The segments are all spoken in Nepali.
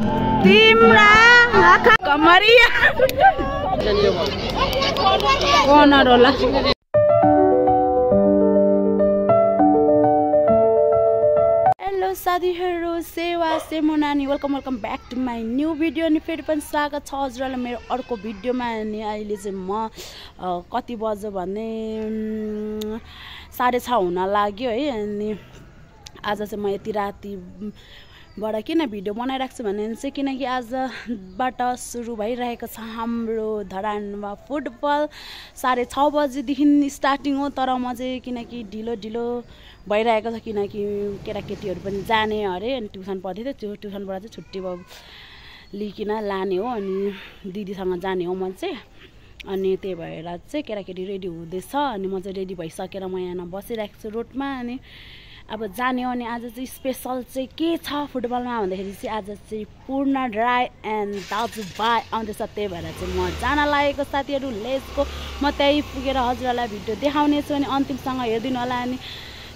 तिम्रा आँखा कमरिया कर्नर होला। हेलो साथीहरु, सेवा सेमोनानी welcome back to my new video. अनि फेरि पनि स्वागत छ हजुरलाई मेरो अर्को भिडियोमा। अनि अहिले चाहिँ म कति बज्यो भने 6:30 हुन लाग्यो है। अनि आज चाहिँ म यति रातिबाट किन भिडियो बनाइरहेको छु भने चाहिँ किनकि आजबाट सुरु भइरहेको छ हाम्रो धरानमा फुटबल। 6:30 बजेदेखि स्टार्टिङ हो, तर म चाहिँ किनकि ढिलो भइरहेको छ किनकि केटाकेटीहरू पनि जाने अरे। अनि ट्युसन पढ्दै थियो, त्यो ट्युसनबाट चाहिँ छुट्टी लिइकन लाने हो। अनि दिदीसँग जाने हो म चाहिँ। अनि त्यही भएर चाहिँ केटाकेटी रेडी हुँदैछ। अनि म चाहिँ रेडी भइसकेर म यहाँ बसिरहेको छु रोडमा। अनि अब जाने हो। अनि आज चाहिँ स्पेसल चाहिँ के छ फुटबलमा भन्दाखेरि चाहिँ आज चाहिँ पूर्ण राई एन्ड दाजुभाइ आउँदैछ। त्यही भएर चाहिँ म जान लागेको साथीहरू, लेट्स गो। म त्यहीँ पुगेर हजुरहरूलाई भिडियो देखाउने छु। अनि अन्तिमसँग हेरिदिनु होला। अनि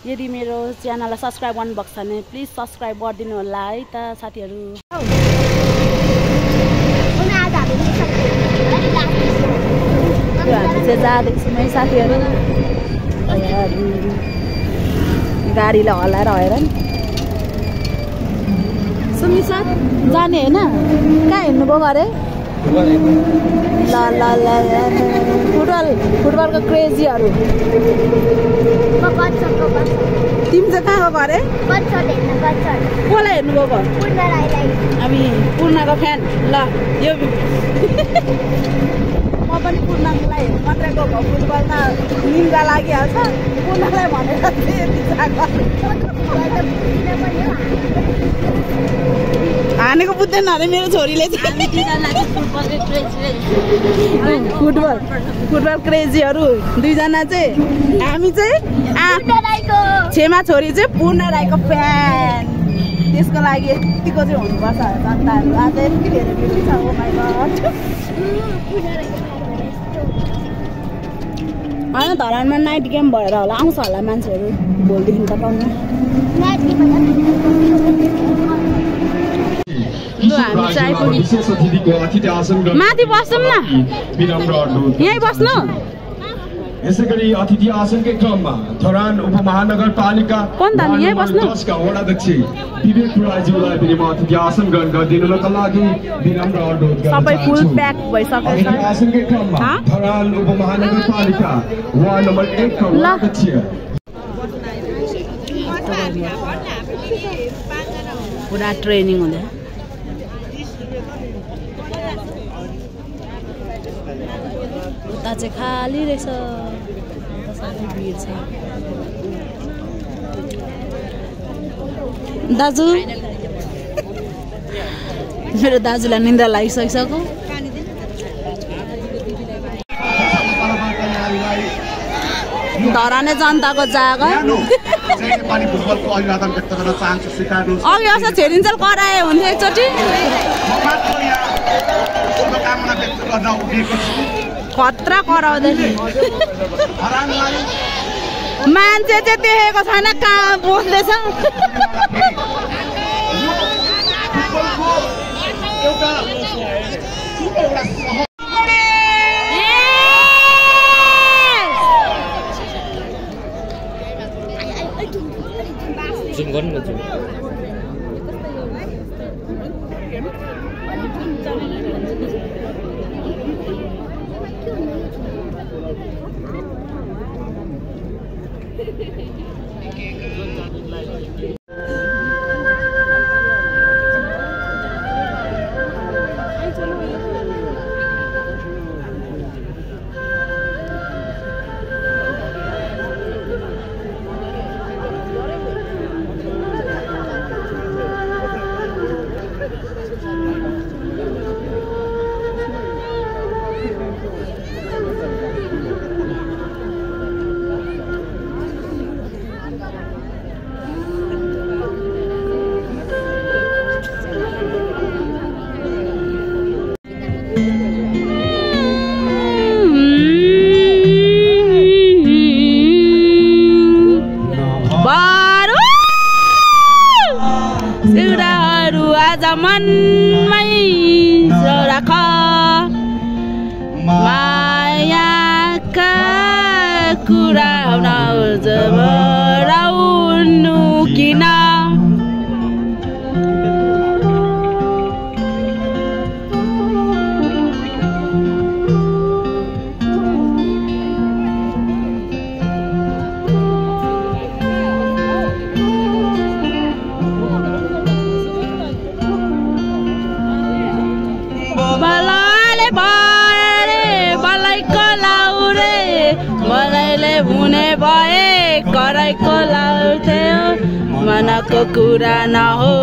यदि मेरो च्यानललाई सब्सक्राइब गर्नुभएको छ भने प्लिज सब्सक्राइब गरिदिनु होला है त साथीहरू। हामी चाहिँ जाँदैछौँ है साथीहरू, गाडीलाई हल्लाएर हेर नि। सुमी सर जाने होइन, कहाँ हिँड्नुभयो अरे? ल फुटबलको क्रेजीहरू। तिमी चाहिँ कहाँ गएको अरे? कसलाई हेर्नु गएको? हामी पूर्णको फ्यान। ल यो म पनि पूर्णको लागि मात्रै गएको। फुटबल त निन्द्रा लागिहाल्छ, पूर्णलाई भनेर हानेको बुझ्दैन अरे मेरो छोरीले चाहिँ। फुटबल क्रेजीहरू दुईजना चाहिँ। हामी चाहिँ छेमा छोरी चाहिँ पूर्ण राईको फ्यान। त्यसको लागि यतिको चाहिँ हुनुपर्छ जनताहरू। आज यति धेरै भिड छ। ओ माइ गड। होइन धरानमा नाइट गेम भएर होला, आउँछ होला मान्छेहरू भोलिदेखि त पाउनु। हामी चाहिँ आइपुग्यौँ। माथि बस्छौँ न, यहीँ बस्नु। यसैगरी अतिथि आसनकै क्रममा धरान उपमहानगरपालिका का वडाध्यक्ष विवेक राईज्यूलाई पनि म अतिथि आसन ग्रहण गरिदिनुका लागि विनम्र अनुरोध गर्न सबै फुल प्याक भइसकेको छ। आसनकै क्रममा धरान उपमहानगरपालिका वार्ड नम्बर 1 का वडाध्यक्ष पुरा ट्रेनिङ हुँदै। उता चाहिँ खाली रहेछ, साह्रै भिड छ। दाजु, मेरो दाजुलाई निन्द्रा लागिसकिसक्यो। धराने जनताको जागा अघि अस्ति छेरिन्जेल कराए हुन्थ्यो एकचोटि। खतरा कराउँदैन। मान्छे चाहिँ देखेको छैन, कहाँ बस्दैछ। जुम गर्नु न जुम। मनमै राख मायाका कुरा नजबराउनु किन हुने भए कराइको लाउँथ्यो मनको कुरा नहो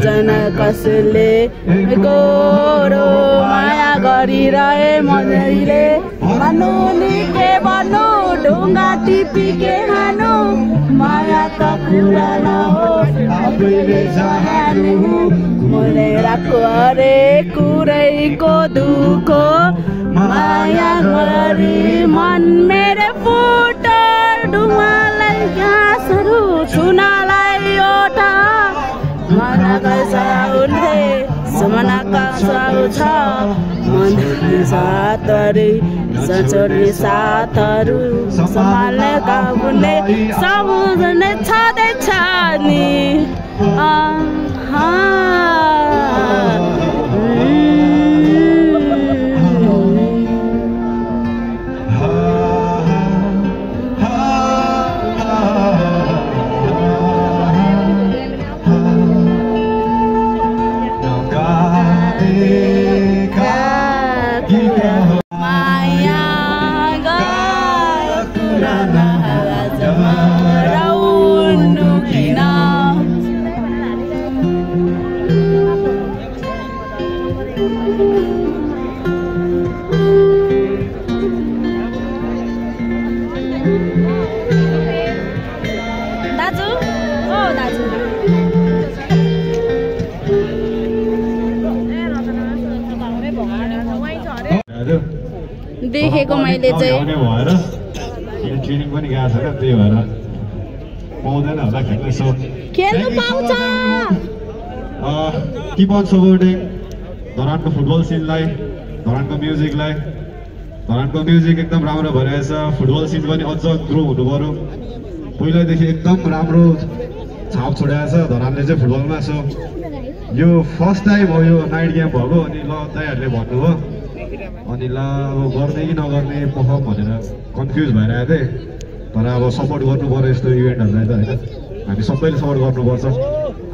जन कसले गोरो माया गरिरहे मजैले भन्नु के भन्नु ढुङ्गा टिपी के खानु मायाका कुरा नहो आफैले चाहनु मैले राखो अरे कुरैको दुःख माया गरी मन मेरो फुटो डुङ्गालाई घाँसहरू छुनालाई ओठा मनका साउले समनका साउ छ मन सातरी सचोरी साथहरू सम्हाल्ने काबुले समुद्रले छँदैछ नि देखेको मैले चाहिँ भएर ट्रेनिङ पनि गएको छ क्या त्यही भएर पाउँदैन होला खेल्न सो खेल्नु पाउँछ किप अन सपोर्टिङ धरानको फुटबल सिनलाई धरानको म्युजिकलाई धरानको म्युजिक एकदम राम्रो भइरहेछ फुटबल सिन पनि अझ ग्रो हुनु पर्यो पहिल्यैदेखि एकदम राम्रो छाप छोडाएको छ धरानले चाहिँ फुटबलमा सो यो फर्स्ट टाइम हो यो नाइट गेम भएको अनि ल दाइहरूले भन्नुभयो अनि ल अब गर्ने कि नगर्ने पर्फर्म भनेर कन्फ्युज भइरहेको थिएँ तर अब सपोर्ट गर्नु पर्यो यस्तो इभेन्टहरूलाई त होइन हामी सबैले सपोर्ट गर्नुपर्छ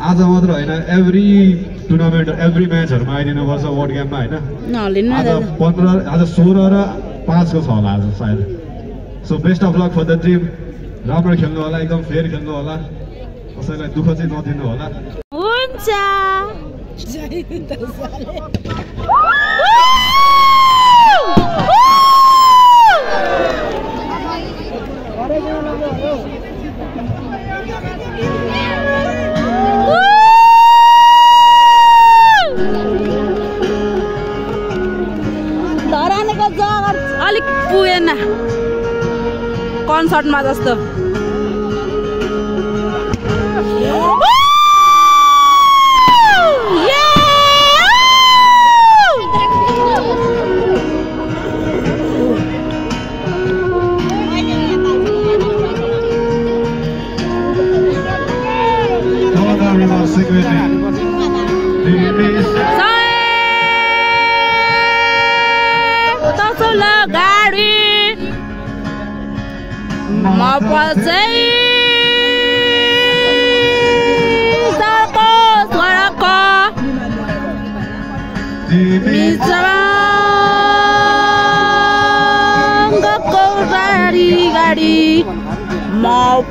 आज मात्र होइन एभ्री टुर्नामेन्ट एभ्री म्याचहरूमा आइदिनुपर्छ वर्ल्ड गेममा होइन आज 16 र 5 को छ होला आज सायद so best of luck for the team राम्रो खेल्नु होला एकदम फेयर खेल्नु होला कसैलाई दुःख चाहिँ नदिनु होला हुन्छ धरानेको जग्गा अलिक पुगेन कन्सर्टमा जस्तो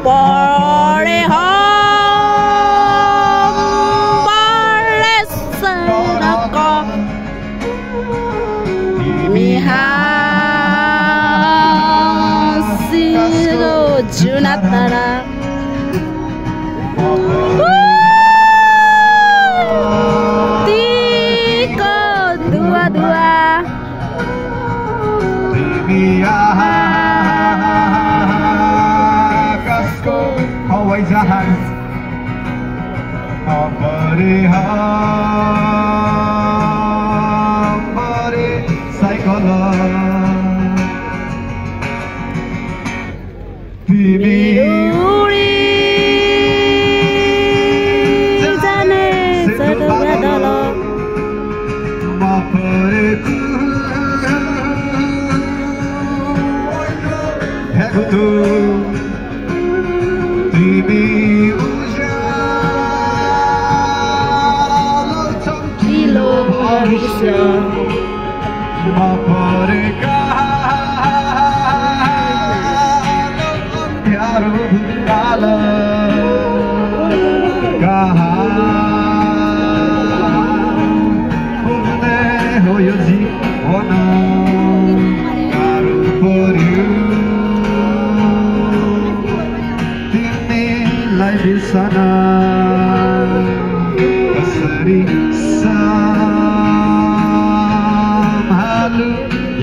पढे जुना तारा तीको दुआ दुआ हवाई जहाज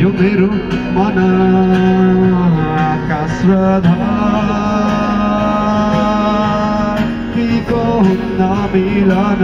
यो मेरो मन आकाश र धरतीको हुन्न मिलन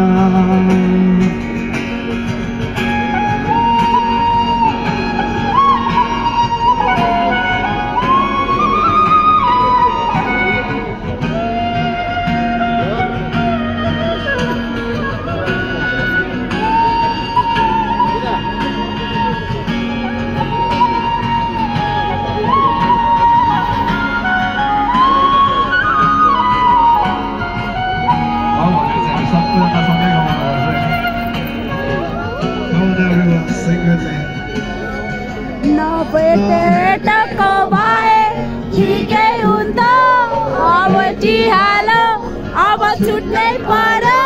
अब छुट्नै पर्यो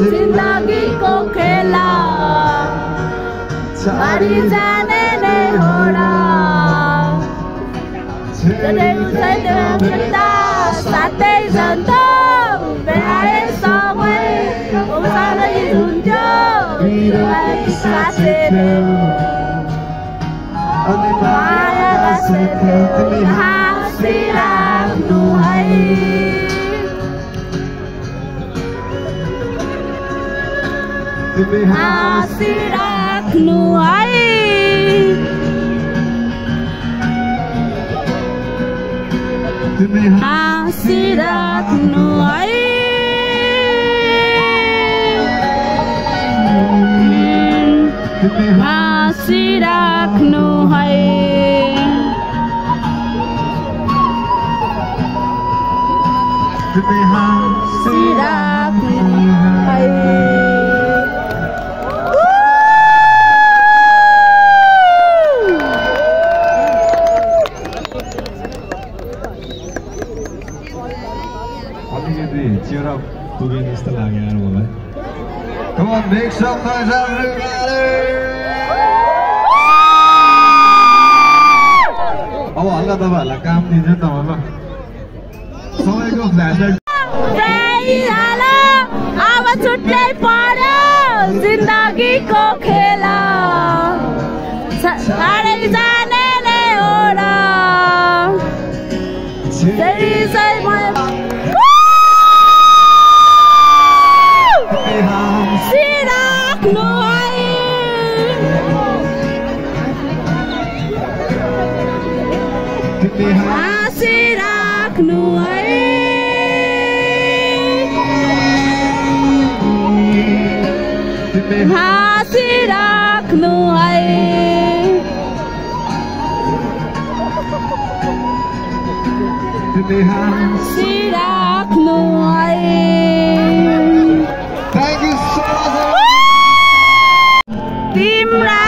जिन्दगीको खेला मरि जाने नै होला साथै जान्छ बेहाए सँगै सँगै हुन्थ्यो माया हाँसिराख्नु है हाँसिराख्नु है हाँसिराख्नु है हाँसिराख्नु है हाँसिराख्नु है cheer up पुगे जस्तो लाग्यो यार मलाई Come on, make some noise everybody अब हल्ला तपाईहरुलाई काम दिन्छ नि त अब सबैको फ्ल्यासलाइट अब छुट्नै पर्यो जिन्दगीको खेला सारै जाने नै होला हाँसिराख्नु है हाँसिराख्नु है हाँसिराख्नु है तिम्रा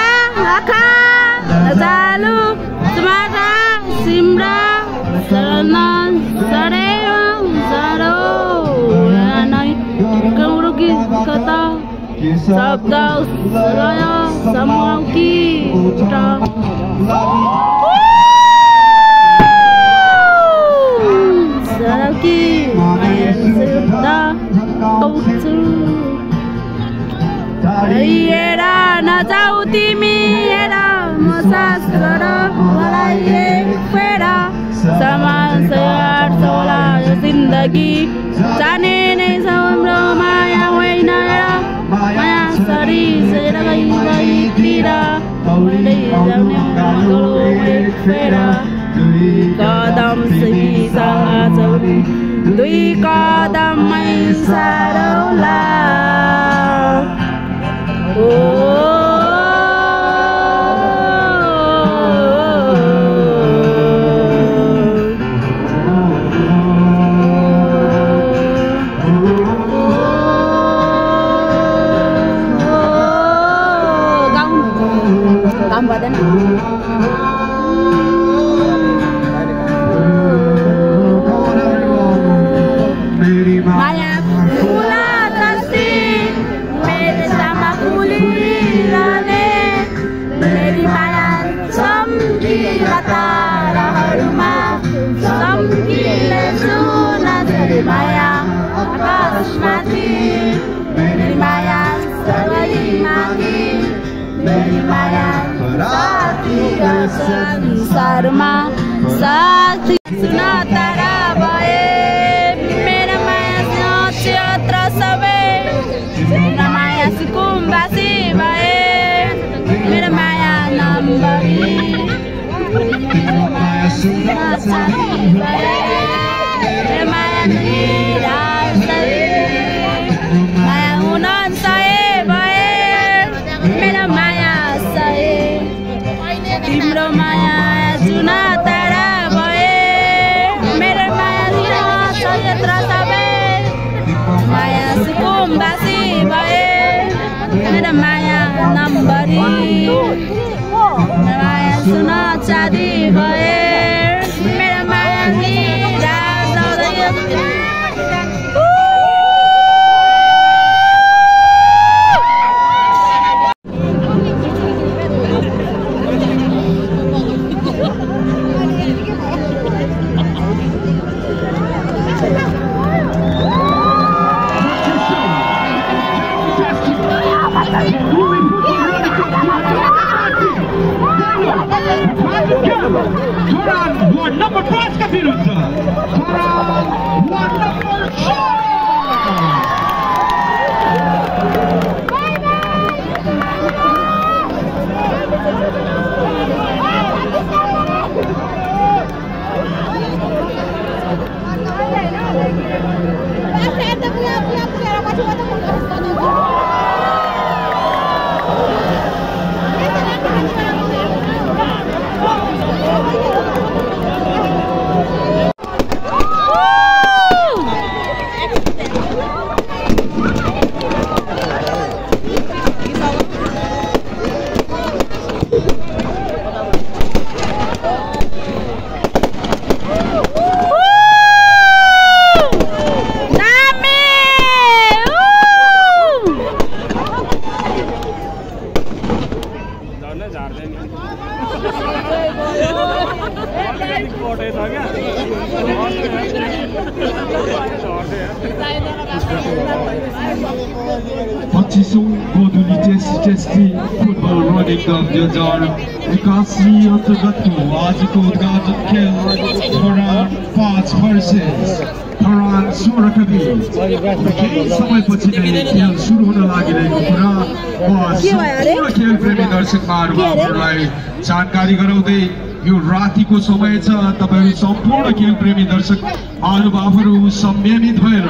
आँखा जालु तुम्हारा सिम्रा शरण सरे सरो नै कौरो की कथा शब्द लय समूह की सरकी माया सुदा कौचु हेरा नजाऊ तिमी हेरा मसाज गर मलाई एक फेरा समान सयार सोला जिन्दगी जाने नै छ हाम्रो माया होइन माया सरी सेर गइतिर पौडै जाउने गलो एक फेरा कदम सँग छौ दुई कदममै सारौला काम गर्दैन माया फुला जस्तै मेरो सामा फुलिरहने मेरी माया सम्झिला ताराहरूमा सम्झिले सुनाझरी माया आकाशमाथि मेरी माया सबैमाथि मेरी माया रातिको संसारमा साथी नतारा भए मेरो माया नक्षत्र सबै मेरो माया सुकुम्बासी भए मेरो माया नम्बरी मेरो माया सुनासानी भए मेरो माया निराशरी माया हुन सहे भए मेरो माया सहे तिम्रो माया जुन तारा भए मेरो माया नक्षत्र सबै माया सुकुम्बासी भए मेरो माया नम्बरी माया सुन चाँदी भए मेरो माया नंबर 5 का विरुद्ध फुटबल रनिङ कप 2081 अन्तर्गतको आजको उद्घाटन खेल धरान 5 भर्सेस धरान 16 का बीच केही समयपछि नै खेल सुरु हुन लागिरहेको कुरा खेल प्रेमी दर्शक महानुभावहरूलाई जानकारी गराउँदै यो रातिको समय छ। तपाईहरु सम्पूर्ण खेल प्रेमी दर्शक महानुभावहरू संयमित भएर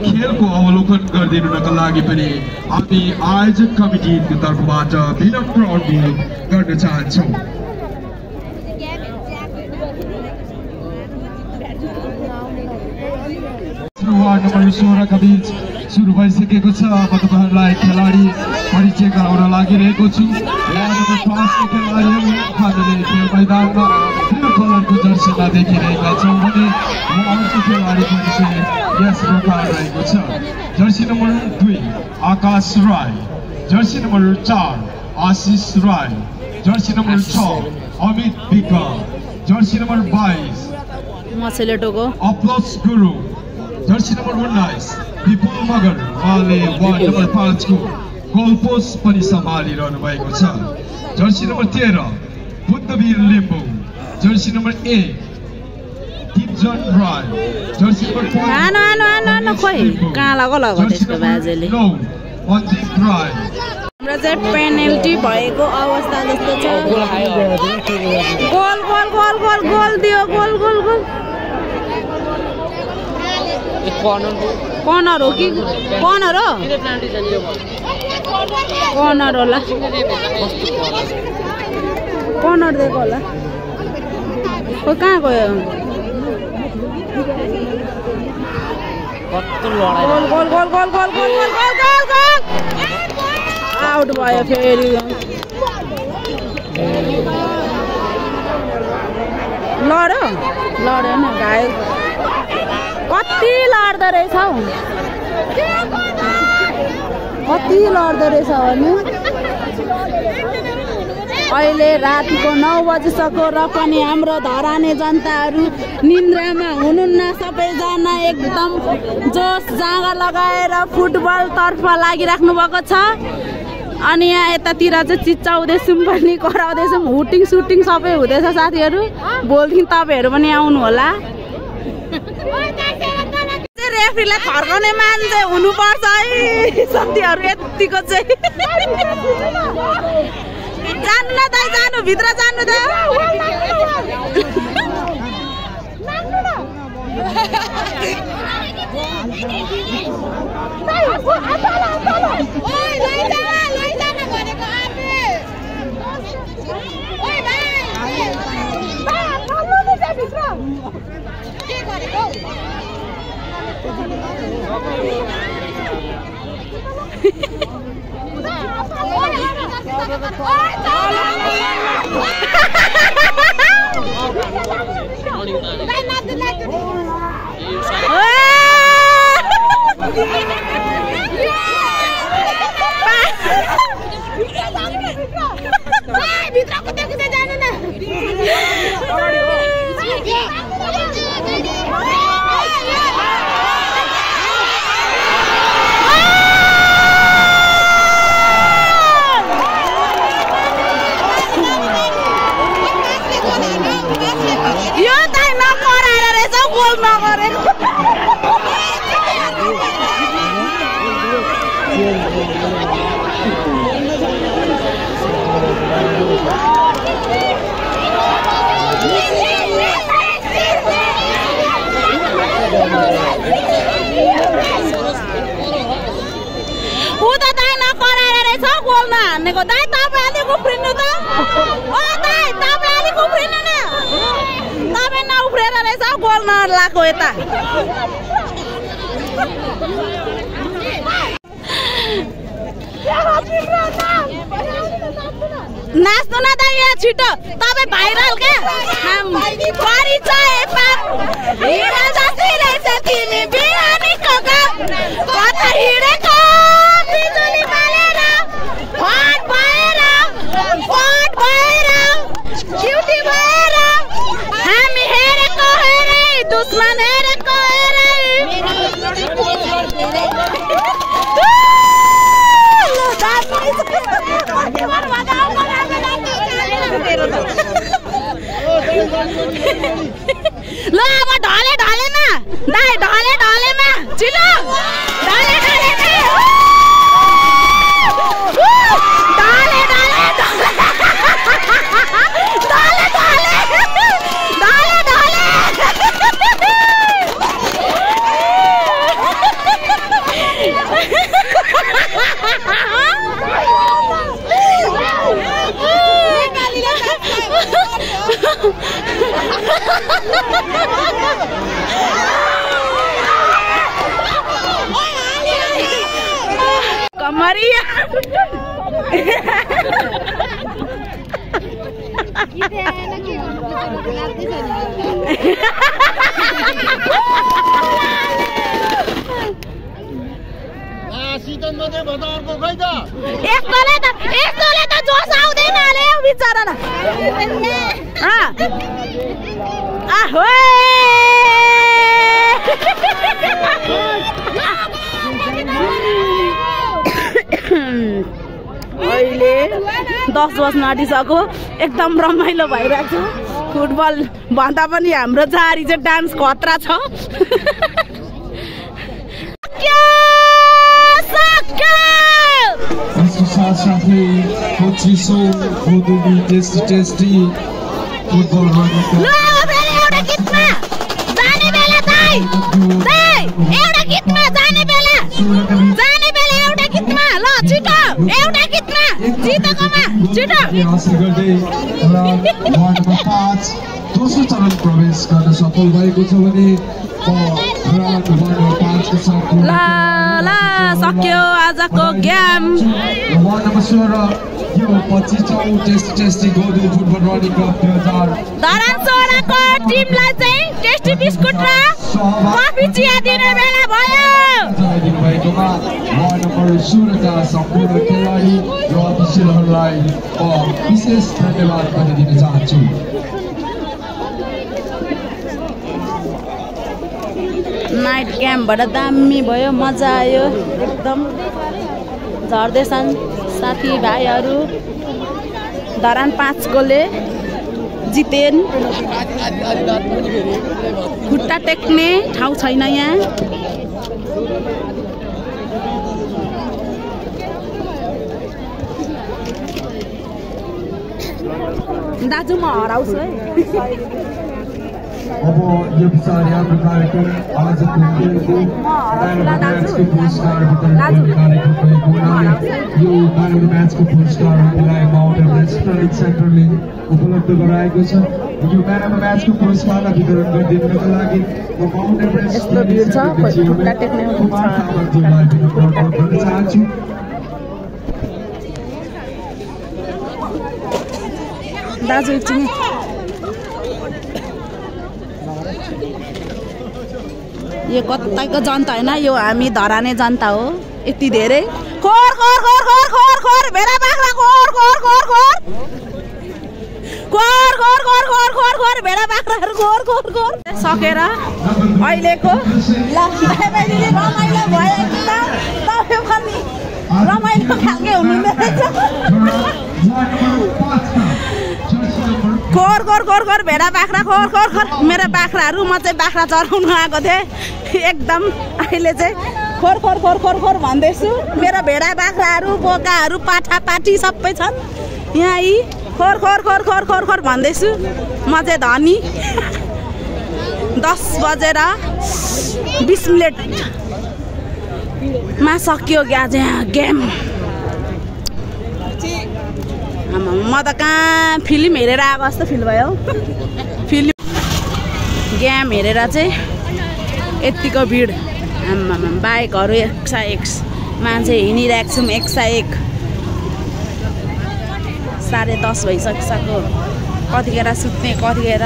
खेलको अवलोकन गरिदिनुका लागि पनि हामी आयोजक कमिटीको तर्फबाट विनम्र अनुरोध गर्न चाहन्छौं। वार्ड नम्बर 16 का बीच सुरु भइसकेको छ। अब तपाईहरुलाई खेलाडी परिचय गराउन लागिरहेको छु। वार्ड नम्बर 5 को खेलाडीहरु हामीले खेल मैदानमा ब्लू कलरको जर्सीमा देखिरहेका छौं भने उहाँको खेलाडी परिचय यस प्रकार रहेको छ। Jersey number 2 Akash Rai, jersey number 4 Ashish Rai, jersey number 6 Amit BK, jersey number 22 मसेलेटोको अपलोस गुरु, जर्सी नम्बर 19 विपुल मगर उहाँले वार्ड नम्बर 5 को गोलपोस्ट पनि सम्हालिरहनु भएको छ। Jersey number 13 Buddhabir Limbu, jersey number 1 Dipjan Rai, jersey number 5 खोइ कहाँ लगो त्यसको बाजेले अन्जित राय। हाम्रो चाहिँ पेनल्टी भएको अवस्था जस्तो छ। Goal goal goal goal goal दियो, गोल गोल गोल कर्नर हो कि कर्नर हो? कर्नर होला, कर्नर दिएको होला। कहाँ गयो? Goal goal goal goal goal goal goal goal goal out भयो फेरि। लड्यो लड्यो न घायल कति लड्दो रहेछ हौ, कति लड्दो रहेछ भने अहिले रातिको 9 बजिसक्यो र पनि हाम्रो धराने जनताहरू निन्द्रामा हुनुहुन्न। सबैजना एकदम जोस जाँगा लगाएर फुटबल तर्फ लागिराख्नु भएको छ। अनि यहाँ यतातिर चाहिँ चिच्चाउँदैछौँ पनि कराउँदैछौँ हुटिङ सुटिङ सबै हुँदैछ साथीहरू भोलिदेखि तपाईँहरू पनि आउनु होला रेफ्रीलाई थर्काउने मान्छे हुनुपर्छ है साथीहरू यतिको चाहिँ जानु न दाइ जानु भित्र जानु त हानेको दाइ तपाईँ अलिक उफ्रिनु त ओ दाइ तपाईँ अलिक उफ्रिनु न तपाईँ नउफ्रेर रहेछ गोल नलाको यता नाच्नु न दाइ यहाँ छिटो तपाईँ भाइरल क्या परिचय पाप हिरा जस्तै रहेछ तिमी बिहानीको काम कता हिँडेको बिजुली बालेर फट भएर क्युटी भएर हामी हेरेको हेरे दुश्मन हेरेको हेरे ल अब ढले ढलेमा दाइ ढले ढलेमा चिलो ढले ढलेमा ढले ढले ढले ढले कमरिया यस्तोले त जोस आउँदैन अरे बिचारा आहो अहिले 10 बज्न आँटिसक्यो एकदम रमाइलो भइरहेको छ फुटबल भन्दा पनि हाम्रो जारी चाहिँ डान्स खतरा छ साथै पछिसो गोदुली टेस्टी फुटबल एउटा गीतमा जाने बेला दाइ एउटा गीतमा जाने बेला एउटा गीतमा ल छिटो एउटा गीतमा जितेकोमा छिटो हासिल गर्दै वार्ड नम्बर 5 दोस्रो चरण प्रवेश गर्न सफल भएको छ भने वार्ड नम्बर 5 को साथ ल सक्यो आजको गेम वार्ड नम्बर 16 यो 25औं टेस्टी गोदुली फुटबल रनिङ कप 2000 धरान 16 को टिमलाई चाहिँ टेस्टी बिस्कुट र कफी चिया दिने बेला भयो दिनु भएकोमा वार्ड नम्बर 16 का सम्पूर्ण खेलाडी र अफिसियलहरूलाई विशेष धन्यवाद पनि दिन चाहन्छु नाइट क्याम्पबाट दामी भयो मजा आयो एकदम झर्दैछन् साथीभाइहरू धरान 5 गोलले जितेन। खुट्टा टेक्ने ठाउँ छैन यहाँ। दाजु म हराउँछु है। अब यो विचार हाम्रो कार्यक्रम आजको दिनको म्याचको पुरस्कार वितरण कार्यक्रम भएको हुनाले यो म्याचको पुरस्कारहरूलाई माउन्ट एभरेस्ट ट्रेनिङ सेन्टरले उपलब्ध गराएको छ। यो म्याचको पुरस्कारलाई वितरण गरिदिनुको लागि म माउन्ट एभरेस्ट ट्रेनिङ सेन्टरको चेयरम्यान कुमार तामाङज्यूलाई अनुरोध गर्न चाहन्छु। दाजु एकछिन यो कतैको जनता होइन, यो हामी धराने जनता हो। यति धेरै खोर खोर खोर खोर खोर खोर भेडा बाख्रा खोर खोर खोर खोर खोर खोर खोर खोर खोर खोर भेडा बाख्राहरू खोर खोर खोर सकेर अहिलेको ल भाइबहिनीले रमाइलो भयो कि त तपाईँ पनि रमाइलो खालके हुनुहुँदो खोर खोर खोर खोर भेडा बाख्रा खोर खोर खोर मेरो बाख्राहरू। म चाहिँ बाख्रा चराउनु आएको थिएँ एकदम। अहिले चाहिँ खोर खोर खोर खोर खोर भन्दैछु। मेरो भेडा बाख्राहरू बोकाहरू पाठा पाठी सबै छन् यहाँ। यी खोर खोर खोर खोर खोर खोर भन्दैछु। म चाहिँ धनी 10:20मा सक्यो गेम। म त कहाँ फिल्म हेरेर आएको जस्तो फिल भयो। फिल्म गेम हेरेर चाहिँ यतिको भिड। बाइकहरू 101 मान्छे हिँडिरहेको छौँ 101। 10:30 भइसकिसक्यो। कतिखेर सुत्ने कतिखेर